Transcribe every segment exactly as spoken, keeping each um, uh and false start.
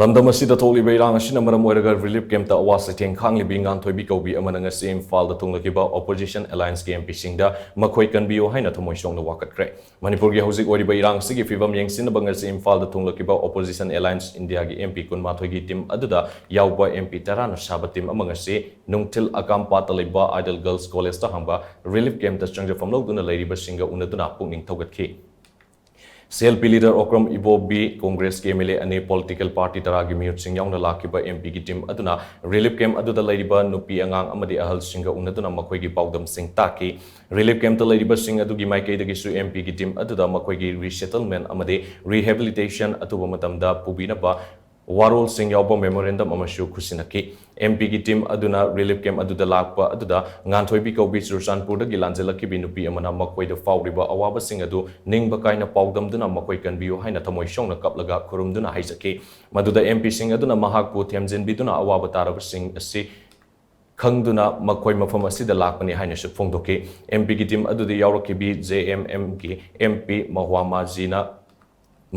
ꯂꯝꯗꯝ ꯑꯁꯤꯗ ꯊꯣꯛꯂꯤꯕ ꯏꯔꯥꯡ ꯑꯁꯤꯅ ꯃꯔꯝ ꯑꯣꯏꯔꯒ ꯔꯤꯂꯤꯐ ꯀꯦꯝꯞꯇ ꯑꯋꯥ ꯆꯩꯊꯦꯡ ꯈꯥꯡꯂꯤꯕꯤ ꯉꯥꯟꯊꯣꯏꯕꯤ ꯀꯧꯕꯤ ꯑꯃꯅ ꯉꯁꯤ ꯏꯝꯐꯥꯜꯗ ꯊꯨꯡꯂꯈꯤꯕ ꯑꯣꯄꯣꯖꯤꯁꯟ ꯑꯦꯂꯥꯌꯟꯁꯀꯤ ꯑꯦꯝ ꯄꯤꯁꯤꯡꯗ ꯃꯈꯣꯏ ꯀꯟꯕꯤꯌꯨ ꯍꯥꯏꯅ ꯊꯃꯣꯏ ꯁꯣꯛꯅ ꯋꯥꯀꯠꯈ꯭ꯔꯦ꯫ ꯃꯅꯤꯄꯨꯔꯒꯤ ꯍꯧꯖꯤꯛ ꯑꯣꯏꯔꯤꯕ ꯏꯔꯥꯡ ꯑꯁꯤꯒꯤ ꯐꯤꯕꯝ ꯌꯦꯡꯁꯤꯟꯅꯕ ꯉꯁꯤ ꯏꯝꯐꯥꯜꯗ ꯊꯨꯡꯂꯈꯤꯕ ꯑꯣꯄꯣꯖꯤꯁꯟ ꯑꯦꯂꯥꯌꯟꯁ ꯏꯟꯗꯤꯌꯥꯒꯤ ꯑꯦꯝ ꯄꯤ ꯀꯨꯟꯃꯥꯊꯣꯏꯒꯤ ꯇꯤꯝ ꯑꯗꯨꯗ ꯌꯥꯎꯕ ꯑꯦꯝ ꯄꯤ ꯇꯔꯥꯅ ꯁꯥꯕ ꯇꯤꯝ ꯑꯃ ꯉꯁꯤ ꯅꯨꯡꯊꯤꯜ ꯑꯀꯥꯝꯄꯥꯠꯇ ꯂꯩꯕ ꯑꯥꯏꯗꯜ ꯒꯔꯜꯁ ꯀꯣꯂꯦꯖꯇ ꯍꯥꯡꯕ ꯔꯤꯂꯤꯐ ꯀꯦꯝꯞꯇ ꯆꯪꯖꯐꯝ ꯂꯧꯗꯨꯅ ꯂꯩꯔꯤꯕꯁꯤꯡꯒ ꯎꯅꯗꯨꯅ ꯄꯨꯛꯅꯤꯡ ꯊꯧꯒꯠꯈꯤ꯫ C L P leader Okram Ibobi, ꯀꯣꯡꯒ꯭ꯔꯦꯁꯀꯤ ꯑꯦꯝ ꯑꯦꯜ ꯑꯦ ꯑꯅꯤ, ꯄꯣꯂꯤꯇꯤꯀꯦꯜ ꯄꯥꯔꯇꯤ ꯇꯔꯥꯒꯤ ꯃꯤꯍꯨꯠꯁꯤꯡ ꯌꯥꯎꯅ ꯂꯥꯛꯈꯤꯕ ꯑꯦꯝ ꯄꯤꯒꯤ ꯇꯤꯝ ꯑꯗꯨꯅ ꯔꯤꯂꯤꯐ ꯀꯦꯝꯞ ꯑꯗꯨꯗ ꯂꯩꯔꯤꯕ ꯅꯨꯄꯤ ꯑꯉꯥꯡ ꯑꯃꯗꯤ ꯑꯍꯜꯁꯤꯡꯒ ꯎꯅꯗꯨꯅ ꯃꯈꯣꯏꯒꯤ ꯄꯥꯎꯗꯝꯁꯤꯡ ꯇꯥꯛꯈꯤ꯫ ꯔꯤꯂꯤꯐ ꯀꯦꯝꯞꯇ ꯂꯩꯔꯤꯕꯁꯤꯡ ꯑꯗꯨꯒꯤ ꯃꯥꯏꯀꯩꯗꯒꯤꯁꯨ ꯑꯦꯝ ꯄꯤꯒꯤ ꯇꯤꯝ ꯑꯗꯨꯗ ꯃꯈꯣꯏꯒꯤ ꯔꯤꯁꯦꯇꯜꯃꯦꯟ ꯑꯃꯗꯤ ꯔꯤꯍꯦꯕꯤꯂꯤꯇꯦꯁꯟ ꯑꯊꯨꯕ ꯃꯇꯝꯗ ꯄꯨꯕꯤꯅꯕ ꯋꯥꯔꯣꯜꯁꯤꯡ ꯌꯥꯎꯕ ꯃꯦꯃꯣꯔꯦꯟꯗꯝ ꯑꯃꯁꯨ ꯈꯨꯠꯁꯤꯟꯅꯈꯤ꯫ ꯑꯦꯝ ꯄꯤꯒꯤ ꯇꯤꯝ ꯑꯗꯨꯅ ꯔꯤꯂꯤꯐ ꯀꯦꯝꯞ ꯑꯗꯨꯗ ꯂꯥꯛꯄ ꯑꯗꯨꯗ ꯉꯥꯟꯊꯣꯏꯕꯤ ꯀꯧꯕꯤ ꯆꯨꯔꯆꯥꯟꯄꯨꯔꯗꯒꯤ ꯂꯥꯟꯖꯦꯜꯂꯛꯈꯤꯕꯤ ꯅꯨꯄꯤ ꯑꯃꯅ ꯃꯈꯣꯏꯗ ꯐꯥꯎꯔꯤꯕ ꯑꯋꯥꯕꯁꯤꯡ ꯑꯗꯨ ꯅꯤꯡꯕ ꯀꯥꯏꯅ ꯄꯥꯎꯗꯝꯗꯨꯅ ꯃꯈꯣꯏ ꯀꯟꯕꯤꯌꯨ ꯍꯥꯏꯅ ꯊꯃꯣꯏ ꯁꯣꯛꯅ ꯀꯞꯂꯒ ꯈꯨꯔꯨꯝꯗꯨꯅ ꯍꯥꯏꯖꯈꯤ꯫ ꯃꯗꯨꯗ ꯑꯦꯝ ꯄꯤꯁꯤꯡ ꯑꯗꯨꯅ ꯃꯍꯥꯛꯄꯨ ꯊꯦꯝꯖꯤꯟꯕꯤꯗꯨꯅ ꯑꯋꯥꯕ ꯇꯥꯔꯕꯁꯤꯡ ꯑꯁꯤ ꯈꯪꯗꯨꯅ ꯃꯈꯣꯏ ꯃꯐꯝ ꯑꯁꯤꯗ ꯂꯥꯛꯄꯅꯤ ꯍꯥꯏꯅꯁꯨ ꯐꯣꯡꯗꯣꯛꯈꯤ꯫ ꯑꯦꯝ ꯄꯤꯒꯤ ꯇꯤꯝ ꯑꯗꯨꯗ ꯌꯥꯎꯔꯛꯈꯤꯕꯤ ꯖꯦ ꯑꯦꯝ ꯑꯦꯝꯒꯤ ꯑꯦꯝ ꯄꯤ ꯃꯍꯨꯋꯥ ꯃꯥꯖꯤꯅ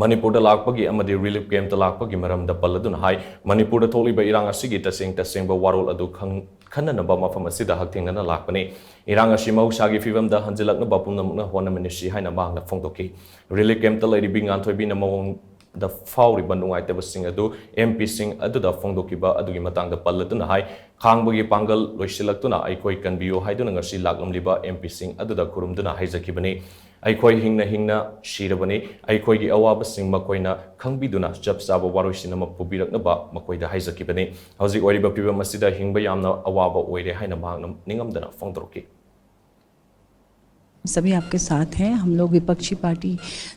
ꯃꯅꯤꯄꯨꯔꯗ ꯂꯥꯛꯄꯒꯤ ꯑꯃꯗꯤ ꯔꯤꯂꯤꯐ ꯀꯦꯝꯞꯇ ꯂꯥꯛꯄꯒꯤ ꯃꯔꯝꯗ ꯄꯜꯂꯗꯨꯅ ꯍꯥꯏ, ꯃꯅꯤꯄꯨꯔꯗ ꯊꯣꯛꯂꯤꯕ ꯏꯔꯥꯡ ꯑꯁꯤꯒꯤ ꯇꯁꯦꯡ ꯇꯁꯦꯡꯕ ꯋꯥꯔꯣꯜ ꯑꯗꯨ ꯈꯪ-, ꯈꯟꯅꯅꯕ ꯃꯐꯝ ꯑꯁꯤꯗ ꯍꯛꯊꯦꯡꯅꯅ ꯂꯥꯛꯄꯅꯤ꯫ ꯏꯔꯥꯡ ꯑꯁꯤ ꯃꯍꯧꯁꯥꯒꯤ ꯐꯤꯕꯝꯗ ꯍꯟꯖꯤꯜꯂꯛꯅꯕ ꯄꯨꯝꯅꯃꯛꯅ ꯍꯣꯠꯅꯃꯤꯟꯅꯁꯤ ꯍꯥꯏꯅ ꯃꯍꯥꯛꯅ ꯐꯣꯡꯗꯣꯛꯈꯤ꯫ ꯔꯤꯂꯤꯐ ꯀꯦꯝꯞꯇ ꯂꯩꯔꯤꯕꯤ ꯉꯥꯟꯊꯣꯏꯕꯤꯅ ꯃꯉꯣꯟꯗ ꯐꯥꯎꯔꯤꯕ ꯅꯨꯡꯉꯥꯏꯇꯕꯁꯤꯡ ꯑꯗꯨ ꯑꯦꯝ ꯄꯤꯁꯤꯡ ꯑꯗꯨꯗ ꯐꯣꯡꯗꯣꯛꯈꯤꯕ ꯑꯗꯨꯒꯤ ꯃꯇꯥꯡꯗ ꯄꯜꯂꯗꯨꯅ ꯍꯥꯏ, ꯈꯥꯡꯕꯒꯤ ꯄꯥꯡꯒꯜ ꯂꯣꯏꯁꯤꯜꯂꯛꯇꯨꯅ ꯑꯩꯈꯣꯏ ꯀꯟꯕꯤꯌꯨ ꯍꯥꯏꯗꯨꯅ ꯉꯁꯤ ꯂꯥꯛꯂꯝꯂꯤꯕ ꯑꯦꯝ ꯄꯤꯁꯤꯡ ꯑꯗꯨꯗ ꯈꯨꯔꯨꯝꯗꯨꯅ ꯍꯥꯏꯖꯈꯤꯕꯅꯤ꯫ ꯑꯩꯈꯣꯏ ꯍꯤꯡꯅ ꯍꯤꯡꯅ ꯁꯤꯔꯕꯅꯤ꯫ ꯑꯩꯈꯣꯏꯒꯤ ꯑꯋꯥꯕꯁꯤꯡ ꯃꯈꯣꯏꯅ ꯈꯪꯕꯤꯗꯨꯅ ꯆꯞ ꯆꯥꯕ ꯋꯥꯔꯣꯏꯁꯤꯟ ꯑꯃ ꯄꯨꯕꯤꯔꯛꯅꯕ ꯃꯈꯣꯏꯗ ꯍꯥꯏꯖꯈꯤꯕꯅꯤ꯫ ꯍꯧꯖꯤꯛ ꯑꯣꯏꯔꯤꯕ ꯐꯤꯕꯝ ꯑꯁꯤꯗ ꯍꯤꯡꯕ ꯌꯥꯝꯅ ꯑꯋꯥꯕ ꯑꯣꯏꯔꯦ ꯍꯥꯏꯅ ꯃꯍꯥꯛꯅ ꯅꯤꯡꯉꯝꯗꯅ ꯐꯣꯡꯗꯣꯔꯛꯈꯤ꯫ सभी आपके साथ हैं। हम लोग विपक्षी पार्टी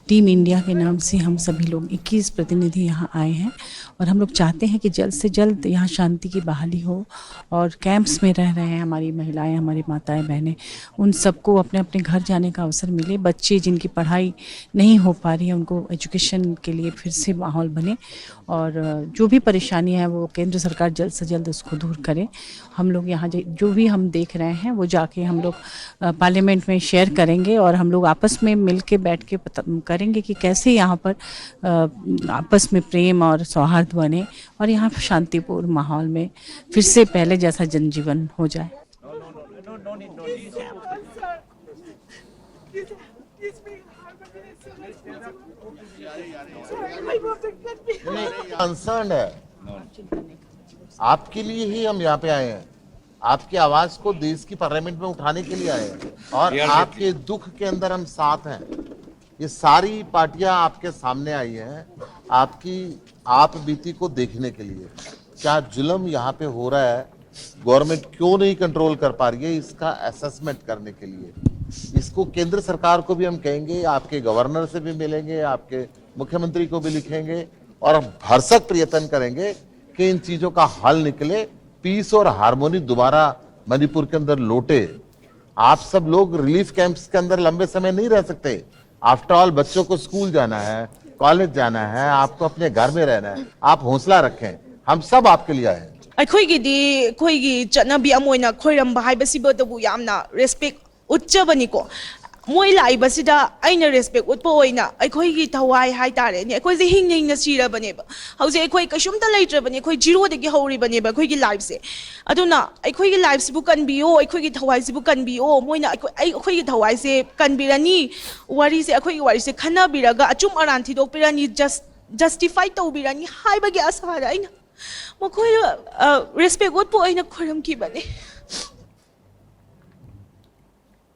टीम इंडिया के नाम से हम सभी लोग इक्कीस प्रतिनिधि यहाँ आए हैं और हम लोग चाहते हैं कि जल्द से जल्द यहाँ शांति की बहाली हो और कैंप्स में रह रहे हैं हमारी महिलाएं, हमारी माताएं, बहनें, उन सबको अपने अपने घर जाने का अवसर मिले। बच्चे जिनकी पढ़ाई नहीं हो पा रही है उनको एजुकेशन के लिए फिर से माहौल बने और जो भी परेशानी है वो केंद्र सरकार जल्द से जल्द उसको दूर करे। हम लोग यहाँ ज-, जो भी हम देख रहे हैं वो जाके हम लोग पार्लियामेंट में शेयर करेंगे और हम लोग आपस में मिल के बैठ के पता करेंगे कि कैसे यहाँ पर अ, आपस में प्रेम और सौहार्द बने और यहाँ पर शांतिपूर्ण माहौल में फिर से पहले जैसा जनजीवन हो जाए। कंसर्न है। आपके लिए ही हम यहाँ पे आए हैं। आपकी आवाज को देश की पार्लियामेंट में उठाने के लिए आए हैं और आपके दुख के अंदर हम साथ हैं। ये सारी पार्टियां आपके सामने आई हैं आपकी आप बीती को देखने के लिए। क्या जुल्म यहाँ पे हो रहा है, गवर्नमेंट क्यों नहीं कंट्रोल कर पा रही है, इसका असेसमेंट करने के लिए। इसको केंद्र सरकार को भी हम कहेंगे, आपके गवर्नर से भी मिलेंगे, आपके मुख्यमंत्री को भी लिखेंगे और हम भरसक प्रयत्न करेंगे कि इन चीजों का हल निकले, पीस और हार्मोनी दोबारा मणिपुर के अंदर लौटे। आप सब लोग रिलीफ कैंप्स के अंदर लंबे समय नहीं रह सकते। आफ्टर ऑल, बच्चों को स्कूल जाना है, कॉलेज जाना है, आपको अपने घर में रहना है। आप हौसला रखें, हम सब आपके लिए आए हैं। ꯑꯩꯈꯣꯏꯒꯤꯗꯤ ꯑꯩꯈꯣꯏꯒꯤ ꯆꯠꯅꯕꯤ ꯑꯃ ꯑꯣꯏꯅ ꯈꯣꯏꯔꯝꯕ ꯍꯥꯏꯕꯁꯤꯕꯨꯗꯕꯨ ꯌꯥꯝꯅ ꯔꯦꯁꯄꯦꯛ ꯎꯠꯆꯕꯅꯤꯀꯣ꯫ ꯃꯣꯏ ꯂꯥꯛꯏꯕꯁꯤꯗ ꯑꯩꯅ ꯔꯦꯁꯄꯦꯛ ꯎꯠꯄ ꯑꯣꯏꯅ ꯑꯩꯈꯣꯏꯒꯤ ꯊꯋꯥꯏ ꯍꯥꯏꯇꯥꯔꯦꯅꯦ, ꯑꯩꯈꯣꯏꯁꯦ ꯍꯤꯡꯅ ꯍꯤꯡꯅ ꯁꯤꯔꯕꯅꯦꯕ꯫ ꯍꯧꯖꯤꯛ ꯑꯩꯈꯣꯏ ꯀꯩꯁꯨꯝꯇ ꯂꯩꯇ꯭ꯔꯕꯅꯤ, ꯑꯩꯈꯣꯏ ꯖꯤꯔꯣꯗꯒꯤ ꯍꯧꯔꯤꯕꯅꯦꯕ ꯑꯩꯈꯣꯏꯒꯤ ꯂꯥꯏꯐꯁꯦ꯫ ꯑꯗꯨꯅ ꯑꯩꯈꯣꯏꯒꯤ ꯂꯥꯏꯐꯁꯤꯕꯨ ꯀꯟꯕꯤꯌꯣ, ꯑꯩꯈꯣꯏꯒꯤ ꯊꯋꯥꯏꯁꯤꯕꯨ ꯀꯟꯕꯤꯌꯣ꯫ ꯃꯣꯏꯅ ꯑꯩꯈꯣꯏ ꯑꯩ- ꯑꯩꯈꯣꯏꯒꯤ ꯊꯋꯥꯏꯁꯦ ꯀꯟꯕꯤꯔꯅꯤ, ꯋꯥꯔꯤꯁꯦ, ꯑꯩꯈꯣꯏꯒꯤ ꯋꯥꯔꯤꯁꯦ ꯈꯟꯅꯕꯤꯔꯒ ꯑꯆꯨꯝ ꯑꯔꯥꯟ ꯊꯤꯗꯣꯛꯄꯤꯔꯅꯤ, ꯖꯁ ꯖꯁꯇꯤꯐꯥꯏ ꯇꯧꯕꯤꯔꯅꯤ ꯍꯥꯏꯕꯒꯤ ꯑꯁꯥꯗ ꯑꯩꯅ ꯃꯈꯣꯏꯗ ꯔꯦꯁꯄꯦꯛ ꯎꯠꯄ ꯑꯣꯏꯅ ꯈꯣꯏꯔꯝꯈꯤꯕꯅꯤ꯫